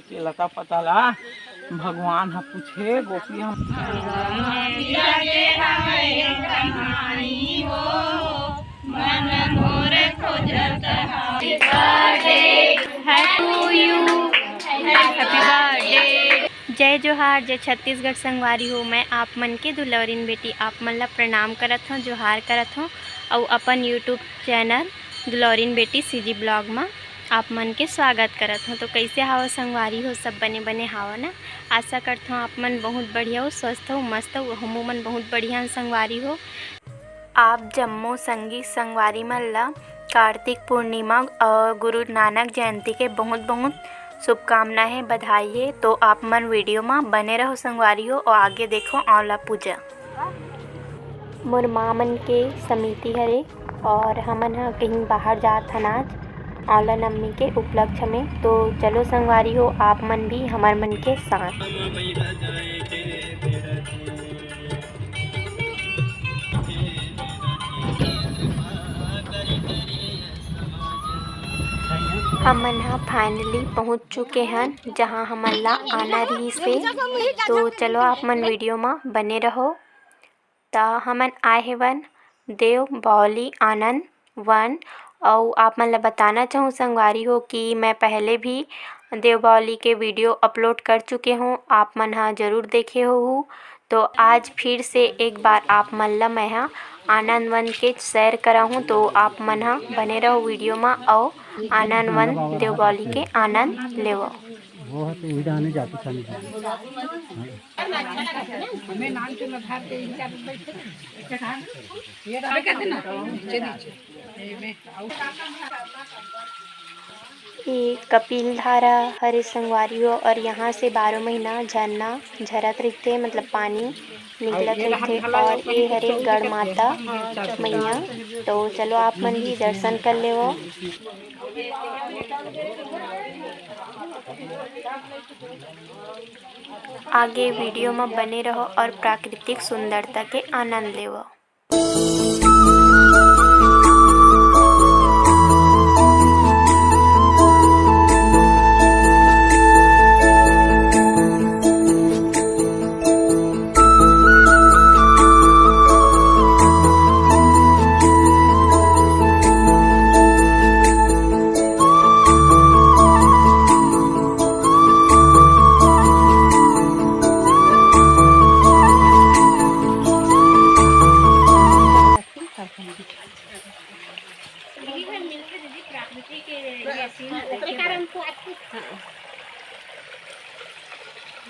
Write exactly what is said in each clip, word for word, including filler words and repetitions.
के लता पता ला भगवान ह पूछे, गोपी हम जय जोहार, जय छत्तीसगढ़ संगवारी हो। मैं आप मन के दुलौरिन बेटी आप मन ला प्रणाम करत हौं, जोहार करत हौं अउ अपन YouTube चैनल दुलौरिन बेटी सीजी ब्लॉग म आप मन के स्वागत करत हौं। तो कइसे हावव संगवारी हो, सब बने बने हावव ना? आशा करत हौं आप मन बहुत बढ़िया हो, स्वस्थ हो, मस्त हो। हमू मन बहुत बढ़िया हन संगवारी हो। आप जम्मो संगी संगवारी मन ला कार्तिक पूर्णिमा और गुरु नानक जयंती के बहुत बहुत शुभकामना हे, बधाई हे। तो आप मन वीडियो म बने रहो संगवारी हो और आगे देखो आंवला पूजा। मोर माँ मन के समिति हरे और हमन ह कहीं बाहर जात हन आज आंवला नवमी के उपलक्ष्य में। तो चलो संगवारी हो, आप मन भी हमर मन के साथ। हमन ह finally पहुंच चुके हन, जहां हमन ला आना रहिस हे। तो चलो आप मन वीडियो म बने रहो। त हमन आए हेवन देव बावली आनंद वन। अउ आप मन ला बताना चाहूँ संगवारी हो कि मैं पहले भी देव बावली के वीडियो अपलोड कर चुके हूँ, आप मन ह जरूर देखे होहू। तो आज फिर से एक बार आप मन ला मैं ह आनंद वन के सैर कराहूँ, तो आप मन ह बने रहो वीडियो म अउ आनंद वन देव बावली के आनंद लेवो। ये कपिल धारा हरे संगवारी हो, और यहाँ से बारह महीना झरना झरत रहिथे, मतलब पानी निकलत रहिथे, और ये हरे गढ़ माता मैया। तो चलो आप मन भी दर्शन कर लेवो। आगे वीडियो म बने रहो और प्राकृतिक सुंदरता के आनंद लेवो।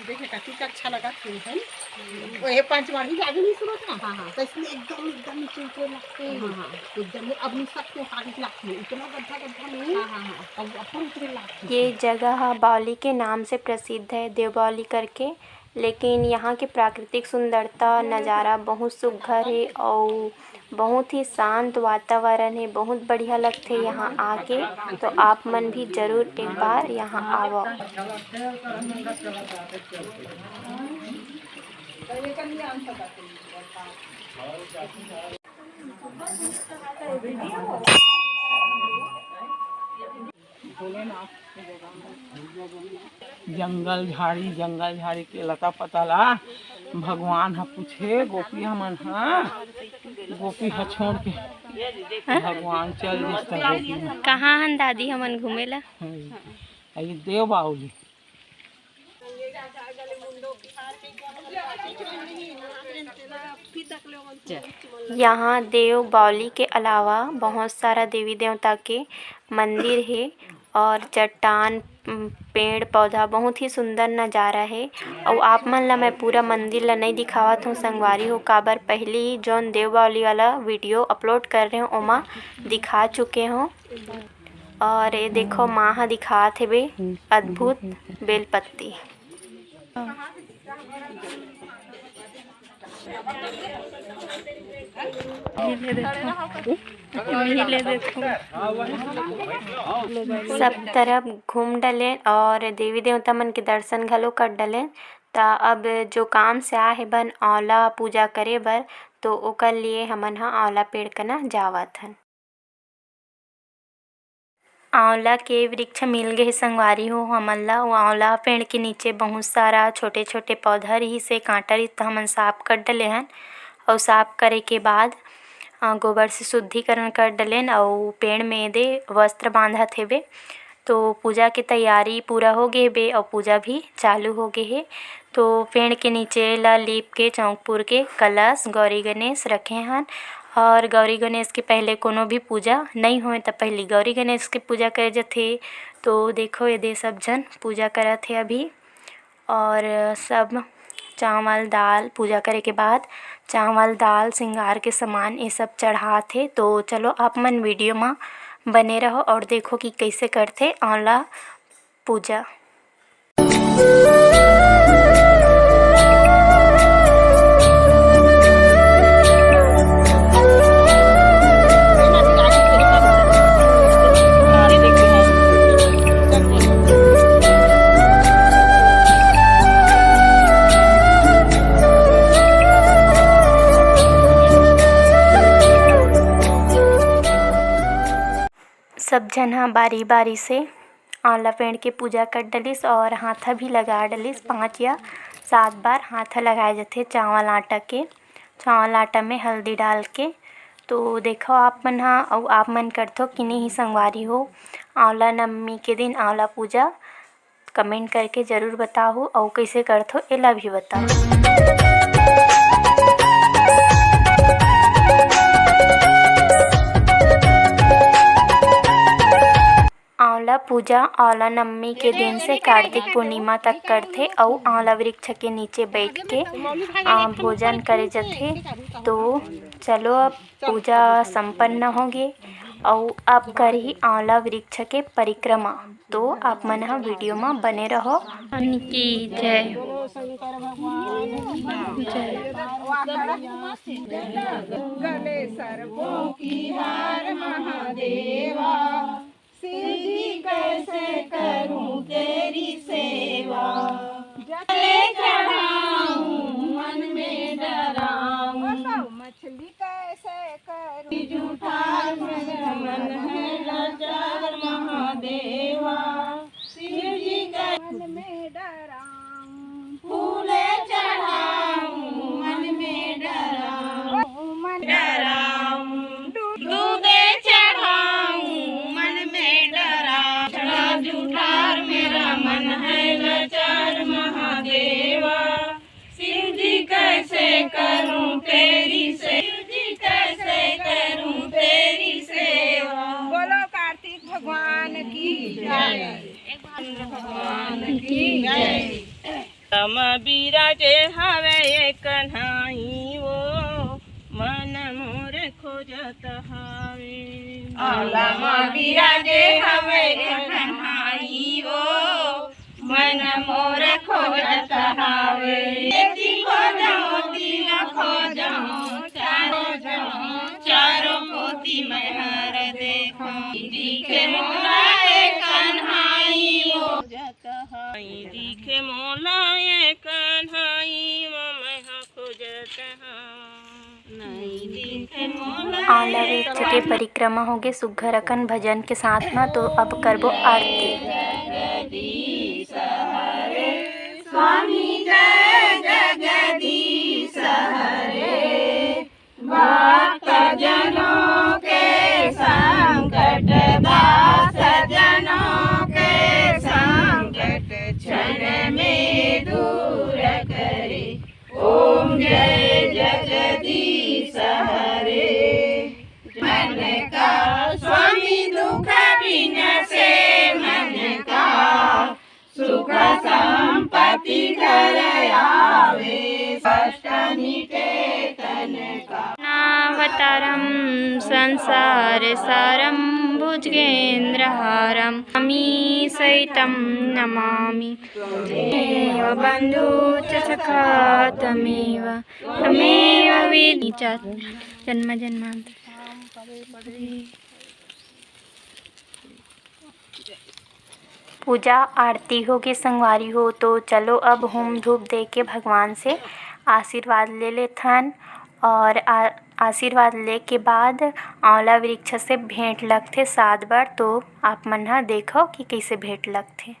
देखे कति का अच्छा लगा तू है। ओहे पंचवाड़ी के आगे नहीं सुनो था? हाँ, हाँ। तो इसमें एकदम, एकदम नीचे उतरे लगते हैं। हाँ, हाँ। एकदम अब नहीं सकते, आगे लगते हैं। इतना गड्ढा, गड्ढा में। हाँ, हाँ, हाँ। अब अपन उतरे लगते हैं। ये जगह ह बावली के नाम से प्रसिद्ध है, देव बावली करके। लेकिन यहाँ के प्राकृतिक सुंदरता, नज़ारा बहुत सुघ्घर हे अउ बहुत ही शांत वातावरण हे, बहुत बढ़िया लगथे यहाँ आके। तो आप मन भी जरूर एक बार यहाँ आवव। जंगल झाड़ी, जंगल झाड़ी के लता पता ला भगवान ह पूछे, गोपी हमन ह, गोपी ह छोड़ के भगवान चल दिस त गोपी मन। कहाँ हन दादी हमन घूमे ला? हाँ, ये देव बावली। यहाँ देव बावली के अलावा बहुत सारा देवी देवता के मंदिर हे और चट्टान, पेड़ पौधा, बहुत ही सुंदर नजारा हे। अउ आप मन ला मैं पूरा मंदिर ला नई दिखावत हूँ संगवारी हो, काबर पहली ही जोन देव बावली वाला वीडियो अपलोड कर रहे हूँ ओमा दिखा चुके हूँ। और ये देखो माँ ह दिखात हेबे अद्भुत बेलपत्ती। सब तरफ घूम डलेन और देवी देवता मन के दर्शन घलो कर डलेन। त अब जो काम से आए हेबन आंवला पूजा करे बर, तो ओकर लिए हमन ह आंवला पेड़ कना जावत हन। आंवला के वृक्ष मिल गे हे संगवारी हो हमन ला। वो आंवला पेड़ के नीचे बहुत सारा छोटे-छोटे पौधा रिहिस हे, कांटा रिहिस, त हमन साफ कर डले हन। अउ साफ करे के बाद, अ, गोबर से शुद्धिकरण कर डलेन अउ पेड़ में एदे वस्त्र बांधत हेबे। तो पूजा के तैयारी पूरा हो गे हेबे अउ पूजा भी चालू हो गे हे। तो पेड़ के नीचे ला लीप के चौंक पुर के कलश, गौरी गणेश रखे हन। और गौरी गणेश के पहले कोनो भी पूजा नई होय, त पहली गौरी गणेश के पूजा करे जथे। तो देखो, एदे सब झन पूजा करत हे अभी। और सब चावल, दाल, पूजा करे के बाद चावल, दाल, श्रृंगार के सामान, ये सब चढ़ात हे। तो चलो, आप मन video मा बने रहो और देखो कि कैसे करथे आंवला पूजा। सब झन ह बारी-बारी से आंवला पेड़ के पूजा कर डलिस और हाथा भी लगा डलिस। पाँच या सात बार हाथा लगाए जथे चावल आटा के, चावल आटा में हल्दी डाल के। तो देखो आप मन ह, अउ आप मन करथो कि नहीं संगवारी हो आंवला नवमी के दिन आंवला पूजा? Comment करके जरूर बताहू, अउ कइसे करथो एला भी बताहू। आंवला पूजा आंवला नवमी के दिन से कार्तिक पूर्णिमा तक करथे अउ आंवला वृक्ष के नीचे बैठ के, आ, भोजन करे जथे। तो चलो, अब पूजा संपन्न होगे अउ अब करही आंवला वृक्ष के परिक्रमा। तो आप मन ह video म बने रहो। भगवान की जय। जय। गले सर्पों की हार महादेवा, शिव जी कैसे करूं तेरी सेवा। जले चढ़ाऊं मन में डराऊं, मछली कैसे करूं। जूठार मेरा मन है लाचार महादेवा, शिव जी का मन में डराऊं। फूले चढ़ाऊं मन में डराऊं, मन डराऊं। दूधे चढ़ाऊं मन में डराऊं। जूठार मेरा मन है लाचार महादेवा, शिव जी कैसे करूं तेरी से-, शिव जी कैसे करूं तेरी सेवा। बोलो कार्तिक भगवान की जय। भगवान की जय। तम बिराजे हवे कन्हाई वो, मन मोर खोजत हवे। आंवला म बिराजे हवे कन्हाई वो, मन मोर खोजत हवे। एती खोजहूं, ओती खोजहूं, चारों, चारों कोती मैं हर देखहूं। दिखे मोला ए कन्हाई वो, खोजत हवे। दिखे मोला ए कन्हाई वो, मैं ह खोजत हूं। आंवला वृक्ष के परिक्रमा होगे सुग्घर अकन भजन के साथ म। तो अब करबो आरती। स्वामी जय जगदीश हरे, भक्त जनों के संकट, दास जनों के संकट, क्षण में दूर करे। ओम जय जगदीश हरे। मन का स्वामी दुख बिन से मन का, सुख संपत्ति घर आवे, कष्ट मिटे तन का। नावतारं संसार सारं भुजगेंद्रहारं, स्वामी सहितं नमामि। त्वमेव बन्धु च सखा त्वमेव, त्वमेव विधि च। जन्म जन्मांतर। पूजा आरती होगे संगवारी हो, तो चलो अब हूम धूप दे के भगवान से आशीर्वाद ले लेथन। और आ, आशीर्वाद ले के बाद आंवला वृक्ष से भेंट लगथे सात बार। तो आप मन ह देखव कि कइसे भेंट लगथे।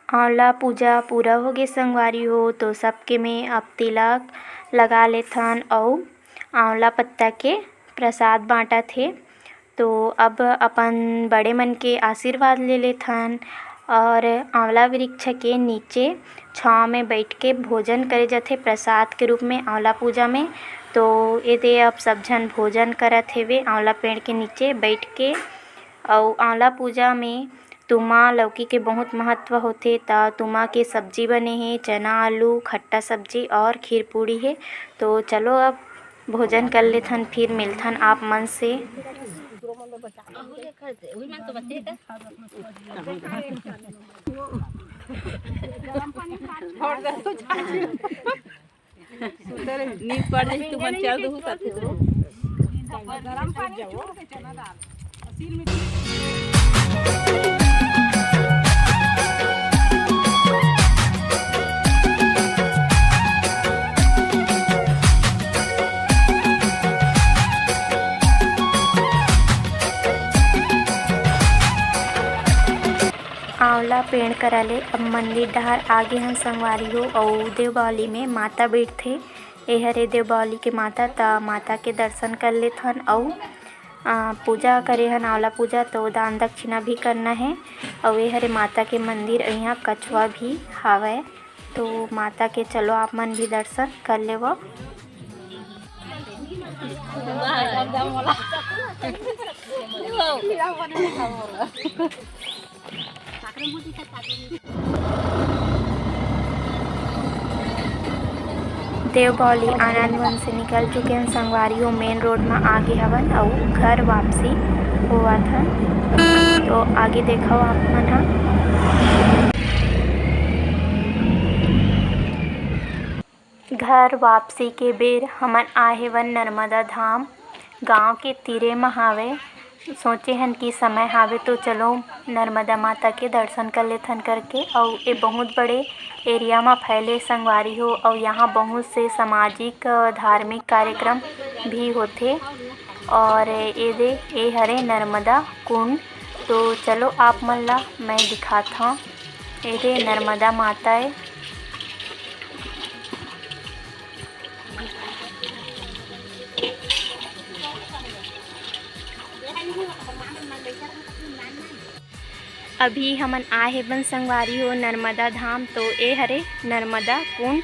आंवला पूजा पूरा होगे संगवारी हो, तो सबके में अब तिलक लगा लेथन अउ आंवला पत्ता के प्रसाद बांटत हे। तो अब अपन बड़े मन के आशीर्वाद ले लेथन और आंवला वृक्ष के नीचे छांव में बैठ के भोजन करे जाथे प्रसाद के रूप में आंवला पूजा में। तो एदे अब सब झन भोजन करत हेवे आंवला पेड़ के नीचे बैठ के। अउ आंवला पूजा में तुमा लौकी के बहुत महत्व होथे, त तुमा के सब्जी बने हे, चना, आलू, खट्टा सब्जी और खीर पूड़ी हे। तो चलो अब भोजन कर लेथन, फिर मिलथन आप मन से। नींद पड़ जाही, तुमन चल दहू कथे वो। आंवला पेड़ करा ले अब मंदिर डहार आगे हन संगवारी हो, अउ देवबावली में माता बैठथे। ए हरे देवबावली के माता, त माता के दर्शन कर लेथन अउ, आ, पूजा करे हन, आंवला पूजा, तो दान दक्षिणा भी करना है। अउ ए हरे माता के मंदिर, अउ इहाँ कछुआ भी हावय, तो माता के चलो आप मन भी दर्शन कर लेवो। देवबावली आनंद वन से निकल चुके हन संगवारी हो, मेन रोड म आगे हवन अउ घर वापसी होवत हन। तो आगे देखव आप मन ह। घर वापसी के बेर हमन आए हेवन नर्मदा धाम, गांव के तीरे म हावे। सोचे हन कि समय हावे तो चलो नर्मदा माता के दर्शन कर लेथन करके। अउ ए बहुत बड़े एरिया म फैले संगवारी हो, अउ यहाँ बहुत से सामाजिक, अ, धार्मिक कार्यक्रम भी होथे। और ए दे, ए हरे नर्मदा कुंड। तो चलो आप मन ला मैं दिखात हव, ए दे नर्मदा माता ए। अभी हमन आए हेबन संगवारी हो नर्मदा धाम, तो ए हरे नर्मदा कुंड,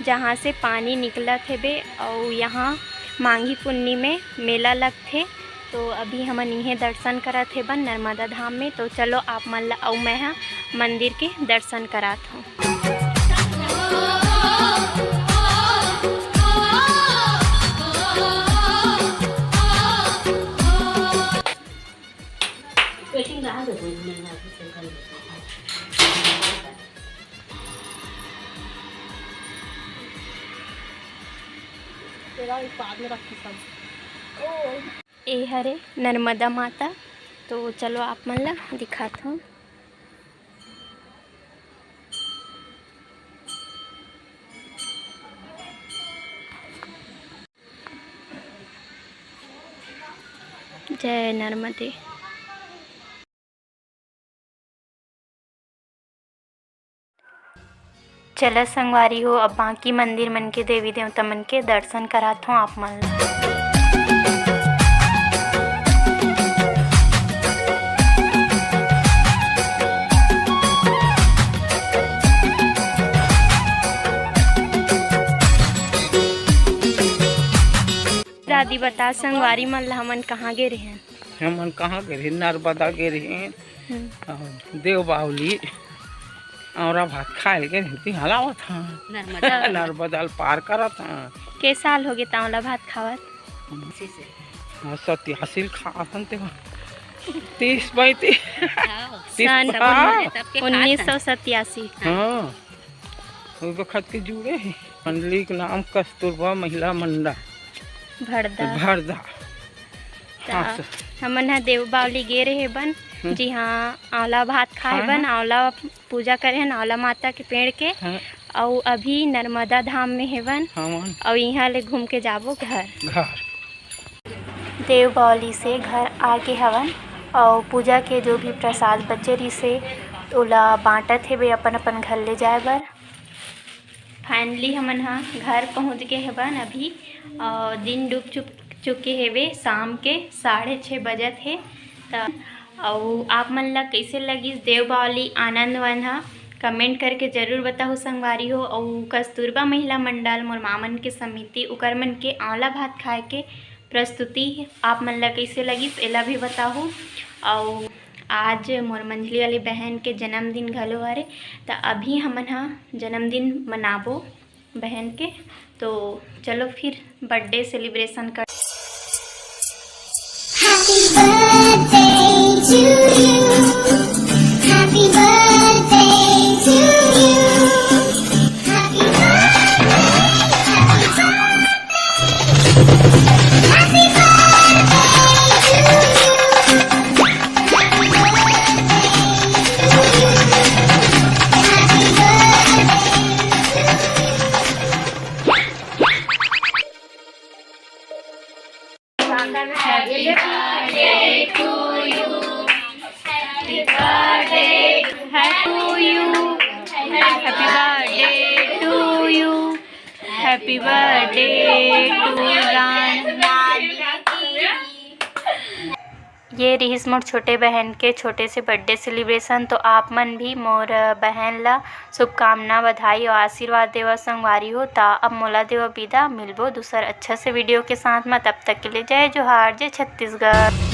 जहाँ से पानी निकलत हेबे, अउ यहाँ मांगी पुन्नी में मेला लगथे। तो अभी हमन इहें दर्शन करत हेबन नर्मदा धाम में। तो चलो आप मन ला अउ मैं ह मंदिर के दर्शन करात हूँ। ए हरे नर्मदा माता। तो चलो आप मन ला दिखात हूँ। जय नर्मदे। चला संगवारी हो, अब बाकी मंदिर मन के देवी देवता मन के दर्शन करात हों आप मन ला। अदी बता संगवारी मन ला, हमन कहाँ गे रहेन? हमन कहाँ गे रहेन? नर्मदा गे रहेन। हम्म। अउ देव बावली औंला भात खाए गे रहेन, तिहां आवत हन। नर्मदा। नर्मदा ल पार करत हन। के साल होगे त औंला भात खावत? इसी से। हाँ, सत्यासी ल खात हन ते। तीस पैंतीस। हाँ। तीस सन हाँ। उन्नीस सौ सत्यासी। हाँ। वो बखत के जुड़े हे। मंडली के नाम कस्तूरबा महिला मंडल। भरदा। भरदा। त हाँ, सर। हमन ह देव बावली गे रहे बन, हम्म। जिहाँ औंला भात खाए हाँ, बन, हाँ। औंला पूजा करे हन, औंला माता के पेड़ के, हाँ। अउ अभी नर्मदा धाम में हेवन, हाँ, मान। अउ इहाँ ले घूम के जाबो घर। घर। देव बावली से घर आगे हवन, अउ पूजा के जो भी प्रसाद बचे रिहिसे, ओला बांटत हेबे अपन अपन घर ले जाए बर। Finally हमन ह घर पहुँच गे हवन अभी, अउ दिन डूब चुक चुके हेवे, शाम के साढ़े छः बजत हे। त अउ आप मन ला कइसे लगिस देव बावली आनंद वन ह, comment करके जरूर बताहू संगवारी हो। अउ कस्तूरबा महिला मंडल, मोर मामन के समिति, उकर मन के औंला भात खाए के प्रस्तुति आप मन ला कइसे लगिस, एला भी बताहू। अउ आज मोर मंझली वाली बहन के जन्मदिन घलो हरे, त अभी हमन ह जन्मदिन मनाबो बहन के। तो चलो फिर birthday celebration कर। Happy birthday to you. Happy birthday to you. Happy birthday, happy birthday. Happy birthday to you. Happy birthday to you. Happy birthday to you. Happy birthday to you. Happy birthday to you. Happy birthday to you. Happy birthday to रान। ये रिहिस मोर छोटे बहन के छोटे से birthday celebration। तो आप मन भी मोर बहन ला शुभकामना, बधाई और आशीर्वाद देवा संगवारी हो। त अब मोला देवा विदा, मिलबो दूसर अच्छा से video के साथ में। तब तक के लिए जय जोहार, जय छत्तीसगढ़।